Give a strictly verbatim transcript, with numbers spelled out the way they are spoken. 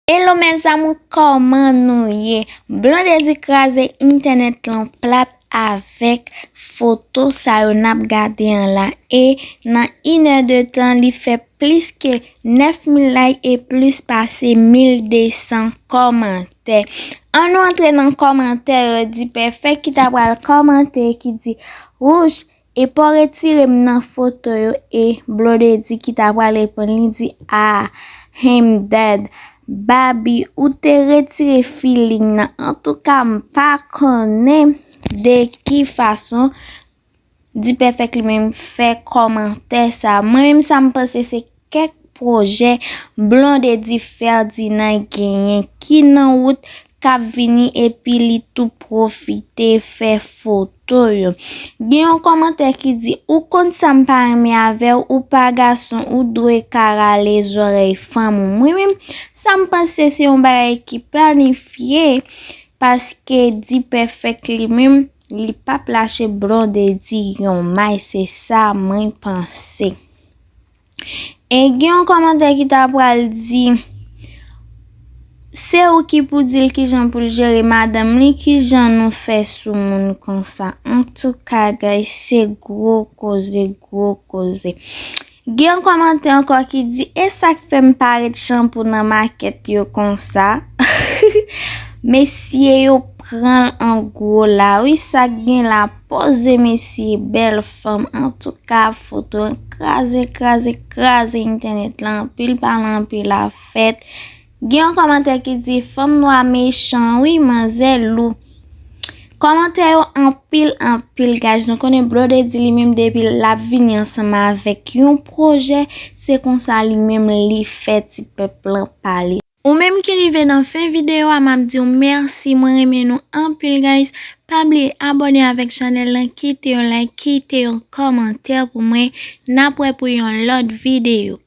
Hello mes amours, kòman nou ye? Blondedy kraze entènèt lan plat avèk foto sa yo n ap gade an la. E nan inè de tan, li fè plis ke nèf mil like e plis pase mil de san kòmantè. Ann nou antre nan kòmantè yo. Dipèfèk ki ta pral kòmante ki di, wouch, e pa w retire m nan foto yo. E Blondedy ki ta pral reponn, li di, ah, him dead. Babi, ou te retire feeling nan. Antouka, m pa konnen de ki fason Dipèfèk li menm fè kòmantè sa. Mwen menm sa m panse se kèk pwojè Blondedy Ferdinand genyen ki nan wout k ap vini epi li tou pwofite fè foto yo. Gen yon kòmantè ki di, ou konn sa m pa renmen avè w, ou pa gason, ou dwe ka rale zòrèy fanm ou. Mwen menm, sa m panse se yon bagay ki planifye, paske Dipèfèk li menm, li p ap lache Blondedy yon may, se sa mwen panse. E gen yon kòmantè ki ta pral di, se ou ki pou di l kijan pou l jere madanm li, kijan nou fè sou moun konsa. Antouka, guys, se gwo koze, gwo koze. Gen yon kòmantè ankò ki di, e sa k fè m pa ret chanpou nan makèt yo konsa? Mesye yo pran l an gwo la, wi, sa k gen la, poze mesye, bèl fanm. Antouka, foto an kraze, kraze, kraze entènèt la, anpil pale, anpil afèt. Gen yon kòmantè ki di, fanm nwa mechan, wi, manzè lou. Kòmantè yo anpil, anpil, guys. Nou konnen Blondedy li menm depi l ap vini ansanm avèk yon pwojè, se konsa li menm li fè ti pèp lan pale. Ou menm ki rive nan fen videyo a, m ap di w mèsi, mwen renmen nou anpil, guys. Pa bliye abòne avèk chanèl lan, kite yon like, kite yon kòmantè pou mwen. N ap wè pou yon lòt videyo.